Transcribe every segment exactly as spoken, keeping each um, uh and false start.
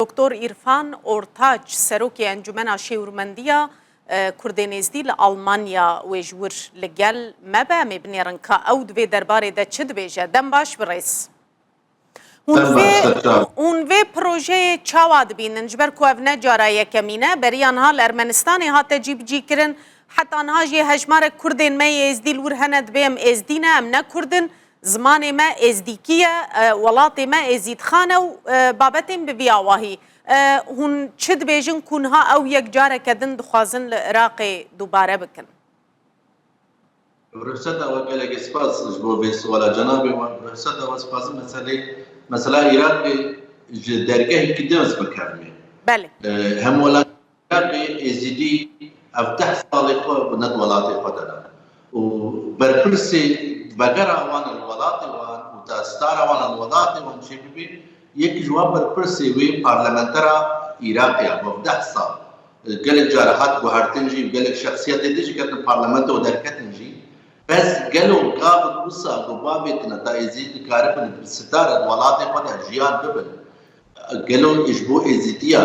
Doktor Îrfan Ortaç, Serokê Encûmena Şêwirmendiya, e, Kurdên Êzdî li Almanya wê ji wir li gel me be. Em ê binêrin ka ew di vê derbarê de çi dibêje. Dem baş birêz. Hûn Dem baş, vê, serçav. Hûn vê projeyê çawa dibînin? Ji ber ku ev ne cara yekemîn e, beriya niha li Ermenistanê hate cîbicîkirin. Heta niha jî hejmarek Kurdên me yê Êzdî li wir hene, dibê em Êzdî ne, em ne Kurd in. Zimanê me êzdîkî ye, e, welatê me êzîdxan e û, e, babetên bi vî awahî. E, hûn çi dibêjin ku niha ew yek careke din dixwazin li Iraqê dubare bikin? Ruhseta we gelekî spas ji bo vê suala cenabê we. Ruhseta we spas meselê, mesela Iraqê ji dergehekî din ez bikevimê. Belê. E, hem welat Iraqê Êzidî ev deh salê xwe bi ne di welatê xwe de ne. Û berpirsê vegera wan li welatê wan û destara wan li welatê wan çêbibê, yek ji wan berpirsê wê parlamentera Iraqê ya, bi deh sal. Gelek cara hat guhertin jî, gelek şexsiyetê din jî ketin parlamento û derketin jî. Bes gelo gavin wisa ku bavêtine ta Êzidî dikaribin bi sitara di welatê xwe de jiyan bibin? Gelo ji bo Êzîdiya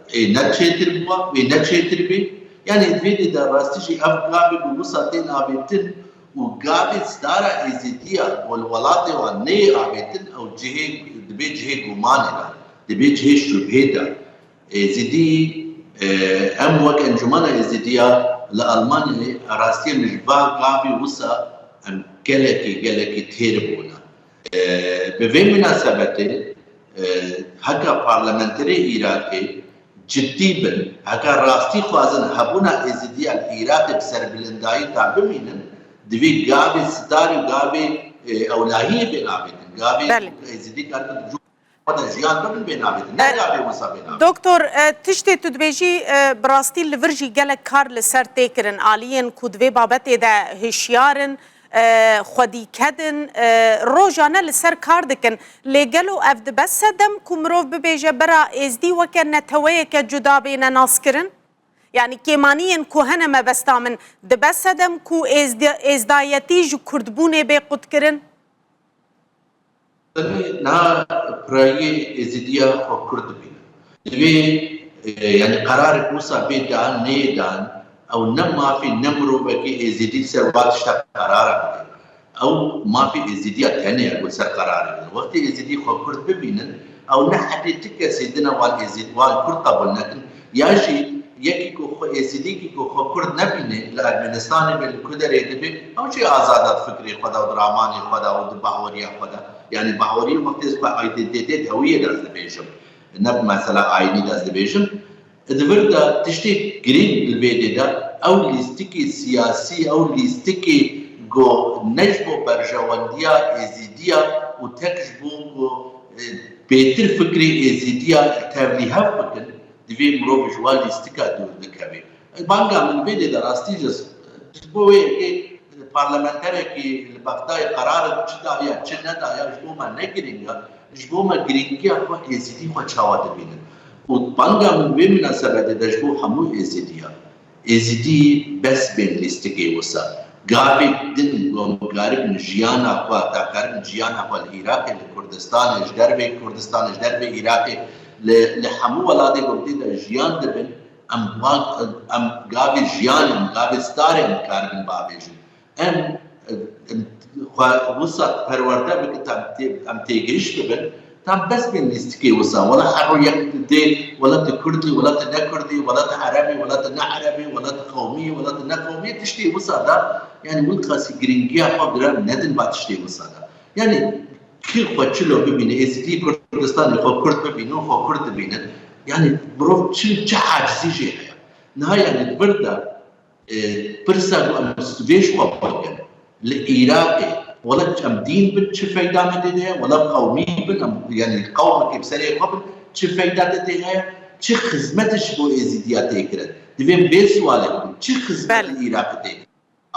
ê ne çêtir bû, wê ne çêtir bê? Yanî di vê dê de rastî jî ev gavê ku wisa tên avêtin û gavê stara Êzîdiya ku li welatê wan neyê avêtin, ew cihê, dibê cihê gumanê de, dibê cihê şubhê de. Êzîdî, e, em wek Encûmena Êzîdiya li Almanyayê rastiyê min ji va gavê wisa em gelekî, gelekî têr bûne. E, bi vê minasebetê, e, heka parlamenterê Iraqê cidî bin, heka rastî xwazin hebûna Êzîdiya li Iraqê bi serbilindayî ta bimînin, divê gavê sitarî û gavê, e, ewlahiyê bên avêtin. Gavê Belê. Êzîdî karibin xwe de jiyan bibin bên avêtin. Ne Belê. Gavê wisa bên avêtin. Doktor, e, tiştê tu dibêjî, e, bi rastî li vir jî gelek kar li ser tê kirin. Aliyên ku di vê babetê de hişyar in, e, xwedî kedin, e, rojane li ser kar dikin. Lê gelo ev dibe sedem ku mirov bibêje bera Êzdî weke neteweyeke cuda bêne naskirin? Yanî kêmaniyên ku hene mebesta min dibe sedem ku êzdi-, êzdayetî ji kurdbûnê bê qutkirin? Tenê niha pirayiyê Êzidiya xwe kurd dibîne. Divê, e, yanî qerarek wisa bê dan, neyê dan, ew ne mafê ne mirovekê Êzidî ser wa tişta qerara bide. Ew mafê Êzidiya tenê ye ku ser qerarê bide. Wextê Êzidî xwe kurd bibînin, ew ne hedê ti kesê din e wan Êzid-, wan kurd qebûl nekin. Ya jî yekî ku xwe Êzidîkî ku xwe kurd nebîne, li Ermenistanê be, li ku derê dibe, ew jî azad e di fikrê xwe de û di ramanê xwe de û di bahweriya xwe de. Yanî bahweriyê wextê ez xwe aydentîtê dewiyê de ez dibêjim. Ne bi mesela ayînî de ez dibêjim. Di vir de tiştê girîng li vê dê de ew lîstikê siyasî, ew lîstikê ku ne ji bo berjewendiya Êzîdiya û tek ji bo ku, e, bêtir fikrê Êzîdiya tevlîhev bikin, divê mirov ji wan lîstika dûr dikeve. Banga min vê dê de rastî ji, ji bo wê yekê parlamenterekî li Bexdayê qerarik çi daye, çi nedaye, ji bo me ne girîng e. Ji bo me girîngiya xwe Êzidî xwe çawa dibînin. Û banga min vê minasebetê de ji bo hemû Êzidiya. Êzidî bes bên lîstikê wisa. Gavê din ku em karibin jiyana xwe, ta karibin jiyana xwe li Iraqê, li Kurdistanê, ji dervê Kurdistanê, ji dervê Iraqê, li, li hemû welatê ku tê de jiyan dibin, em wan, em gavê jiyanê, em gavê starê em karibin bavêjin. Em, em xwe wisa perwerde bikin, em tê-, em têgihişt bibin, tam bes bên lîstikê wisa. Wela her roj yek dê, wela tu Kurd î, wela tu ne Kurd î, wela tu Ereb î, wela tu ne Ereb î, wela tu qewmî yî, wela tu ne qewmî yî, tiştê wisa de, yanî wil qasî girîngiya xwe giran nedin ba tiştê wisa de. Yanî kî xwe çilo bibîne, Êzidî Kurdistanê xwe Kurd bibîne û xwe Kurd dibînin. Yanî mirov çi, çi acizî jê heye. Niha yanî vir de E, pirsa ku em vê ji xwe bikin, li Iraqê, wela em dîn bin çi feyda me tê de ye, wela qewmî bin, em, yanî qewmekê bi serê xwe bin çi feyda te tê heye, çi xizmet ji bo Êzîdiya tê kirin? Divê em vê sualê bikin, çi xizmet Belê. Li Iraqê tê kirin?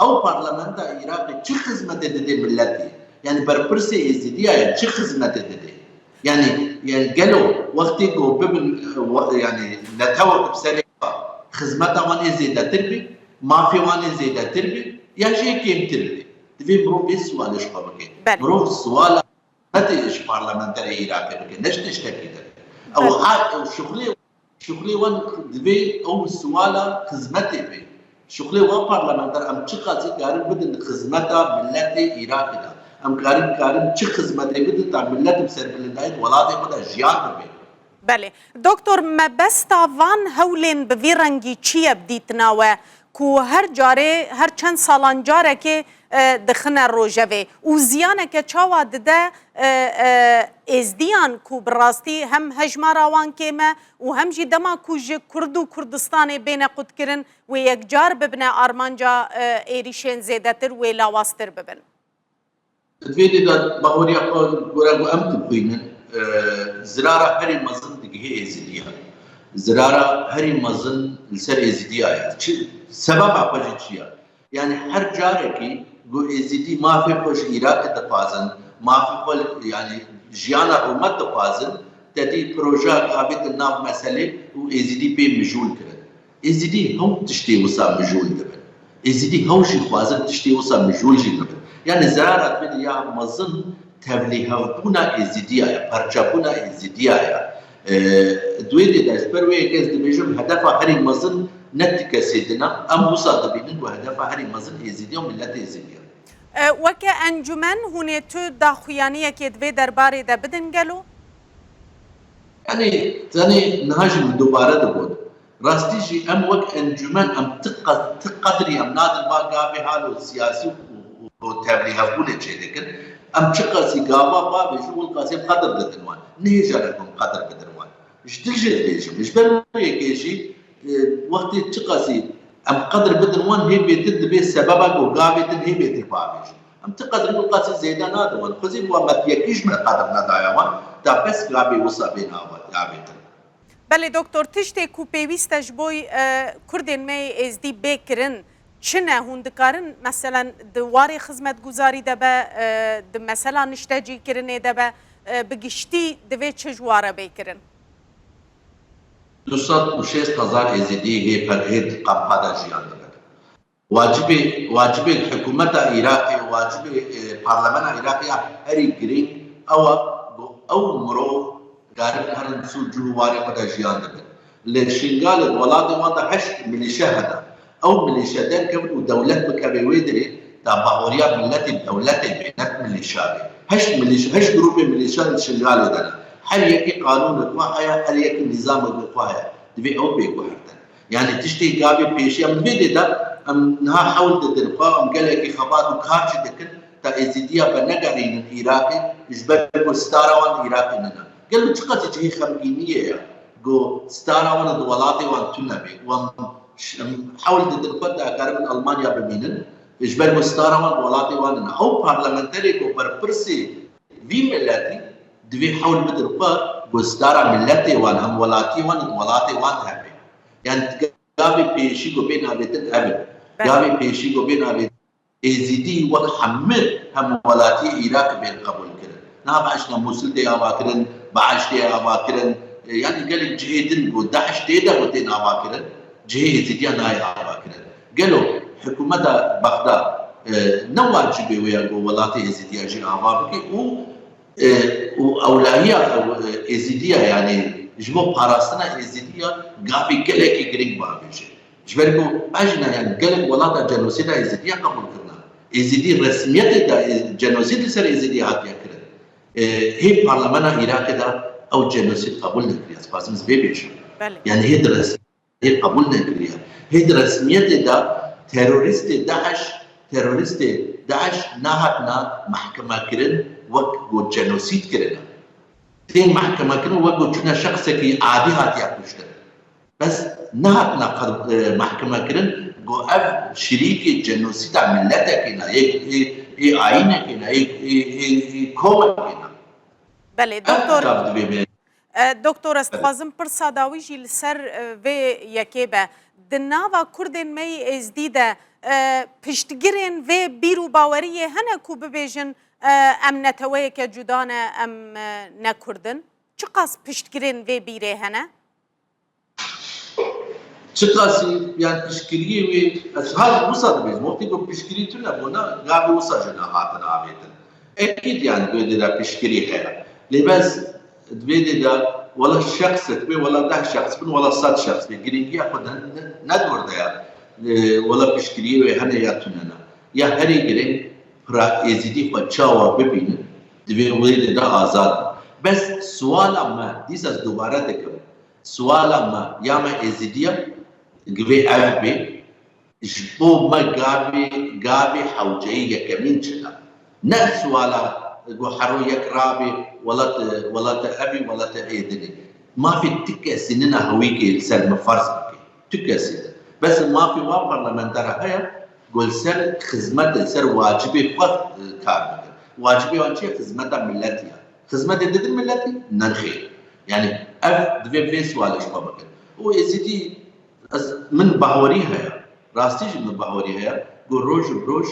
Ew parlamenta Iraqê çi xizmetê didê miletê? Yanî berpirsê Êzîdiya ye, çi xizmetê didê? Yanî, yanî gelo wextê ku bibin, e, we-, yanî netewek bi serê xwe, xizmeta wan ê zêdetir bî, mafê wan ê zêdetir bî, ya jî ê kêmtir bî? Divê mirov vê sualê ji xwe bike. Belê. Mirov suala ne tê ji parlamenterê Iraqê bike, ne ji tiştekî din. Ew ha, ew şixulê, şixulê wan divê ew siwala xizmetê be. Şixulê wan parlamenter em çiqasî karin bidin xizmeta milletê Iraqê de. Em karin, karin çi xizmetê bidin ta millet bi serbilindayî di welatê xwe de jiyan bibe. Belê. Doktor, mebesta van hewlên bi vî rengî çi ye bi dîtina we ku her carê, her çend salan carekê e, dixine rojevê û ziyaneke çawa dide e, e, êzdiyan ku bi rastî hem hejmara wan kêm e û hem jî dema ku ji Kurd û Kurdistanê bêne qutkirin wê yekcar bibine armanca e, êrîşên zêdetir wê lawaztir bibin? Di vê dê de bahoriya xwe gora ku em dixwînin, e, zirara herî mezin digihê Êzidiya. Zirara herî mezin li ser Êzidiya ye. Çi, sebeba xwe jî çi ye? Yani her carekî ku Êzidî mafê xwe ji Iraqê dixwazin, mafê xwe li, yani jiyana rûmet dixwazin, te dî projeya avêtin nav meselê û Êzidî pê mijûl kirin. Êzidî hew tiştê wisa mijûl dibin. Êzidî hew jî xwazin tiştê wisa mijûl jî bibin. Yani zerara divê ya mezin tevlîhevbûna Êzidiya ye, parçebûna Êzidiya ye. Di wê dê de ji ber wê yekê ez dibêjim hedefa herî mezin ne ti kesê din e. Em wisa dibînin ku hedefa herî mezin Êzidî û milletê Êzidî ye. Weke encûmen hûn ê tu daxuyaniyekê di vê derbarê de bidin gelo? Yanî tenê niha jî min dubare digot. Rastî jî em wek encûmen em ti qe-, ti qedrî em nadin va gavê halo siyasî û, û, û tevlîhevbûnê çêdikin. Em çiqasî gava bavêjin, wilqasî em qedir didin wan. Nihêjene ku em qedir bidin wan. Ji dil jê dibêjim. Ji ber wê yekê jî, e, wextê çiqasî em qedir bidin wan, hê bêtir dibe sebeba ku gavê din hê bêtir bavêjin. Em ti qedir wilqasî zêde nadin wan. Xwezî bi wan me yekî ji me qedir nedaya wan, ta bes gavê wisa bên ava, gavê din. Belê doktor, tiştê ku pêwîst e ji bo, e, Kurdên me yê Êzdî bê kirin çi ne? Hûn dikarin, meselen, di warê xizmetguzarî de be, e, di mesela niştecîkirinê de be, e, bi giştî divê çi ji wa re bê kirin? Du sed û şêst hezar Êzidî hê per-, hê di kampa de jiyan dibin. Wacibê, wacibê hikûmeta Iraqê, wacibê, e, parlemena Iraqê ya herî girîng ew e ku ew mirov karin herin sû cih û warê xwe de jiyan dibin. Li Şingalê di welatê wan de heşt milîşe hene. Ew milîşe derkevin û dewlet bikeve wê derê, ta bahoriya miletê dewletê bê, ne milîşa bê. Heşt milîş-, heşt grûpê milîşa li Şingalê de ne. Her yekî qanûnek xwe heye, her yekî nîzamek xwe heye. Divê ew bê guhertin. Yani tiştê gavê pêşiya min vê dê de em niha hewl didin xwe, em gelekî xebat û kar jî dikin, ta Êzîdiya venegerînin Iraqê, ji ber ku stara wan li Iraqê nine. Gelo çiqasî cihê xemgîniyê ye ku stara wan di welatê wan tune bê û em ş-, em hewl didin xwe ta karin Almanya bimînin, ji ber ku stara wan di welatê wan nine. Ew parlamenterê ku berpirsê vî miletî divê hewl bidin xwe ku stara miletê wan, hemwelatiyê wan di welatê wan de hebe. Yani gavê pêşî ku bên avêtin ev in. Belê. Gavê pêşî ku bên avêtin Êzîdî wek hemû hemwelatiyê Iraqê bên qebûl kirin. Niha BAIŞ ne Mûsil tê ava kirin, BAIŞ tê ava kirin. E, yani gelek cihê din ku DAIŞ tê de ku tên ava kirin, cihê Êzîdiya nayê ava kirin. Gelo hikûmeta Bexda, e, ne wacibê wê ye ku welatê Êzîdiya jî ava bike û, e, û ewlahiya, e, Êzîdiya, yani ji bo parastina Êzîdiya gavê gelekî girîng bavêje. Ji ber ku bejna, yani gelek welata cenosîda Êzîdiya qebûl kirina. Êzîdî resmiyetê de, e, cenosîd li ser Êzîdî hatiye kirin. E, hê parlemena Iraqê de ew cenosîd qebûl nekiriye. Ez dixwazim ez vê bêjim. Belê. Yani hê di resmiyetê hê qebûl nekiriye. Hê di resmiyetê de terorîstê DAIŞ, terorîstê DAIŞ nehatina mehkeme kirin wek ku cenosîd kirine. Tên mehkeme kirin wek ku çûne şexsekî adî hatiye kuştin. Bes nehatine qe-, e, mehkeme kirin ku ev şirîkê cenosîda miletekê ne, yê, yê, yê ayînekê ne, yê, yê, yê, yê komekê ne. Belê, Ev doktor. Çav dibê me. E, doktor, ez Belê. Dixwazim pirsa dawî jî li ser, e, vê yekê be. Di nava Kurdên me yê Êzdî de, e, piştgirên vê bîr û baweriyê hene ku bibêjin, e, em neteweyeke cuda ne, em, e, ne Kurd in? Çiqas piştgirên vê bîrê hene? Çiqasî, yani piştgiriyê wê, ez her wisa dibêjim, wextê ku piştgirî tune bûna, gavê wisa jî nehatine avêtin. Ekîd, yani, wê dê de piştgirî heye. Lê bes, Di vê dê de wela şexsek bê, wela deh şexs bin, wela sed şexs bê. Girîngiya xwe de ne, ne di wir de ya. E, wela piştgiriyê wê hene ya tune ne. Ya herî girîng pira Êzidî xwe çawa bibînin, divê wê dê de azad bin. Bes siwala me, dîsa ez dubare dikim, siwala me, ya me Êzidiya, divê ev bê, ji bo me gavê, gavê hewceyî yekemîn çi ne? Ne siwala ku hero yek rabê welat, welata evî, welata ê dinê. Mafê tu kesî nina hewîkê li ser me ferz bike. Tu kesî ne. Bes mafê wan parlamentera heye ku li ser xizmet, li ser wacibê xwe, e, kar bikin. Wacibê wan çi ye? Xizmeta milletî ye. Xizmetê didin milletî? Nexêr. Yani ev divê vê siwalê ji xwe bikin. Û Êzidî, ez, min bawerî heye, rastî jî min bawerî heye ku roj bi roj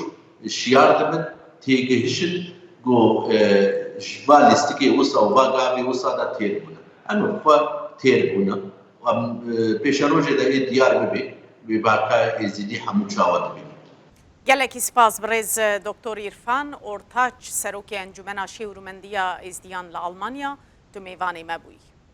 şiyar dibin, têgihişin ku, e, ji va lîstikê wisa û va gavê wisa de têr bûne. Em bi xwe têr bûne. Em, e, pêşerojê de ê diyar bibe, wê vaka Êzidî hemû çawa dibînin. Gelekî spas birêz, e, Doktor Îrfan Ortaç, Serokê Encûmena Şêwirmendiya Êzdiyan li Almanya, tu mêvanê me bûyî.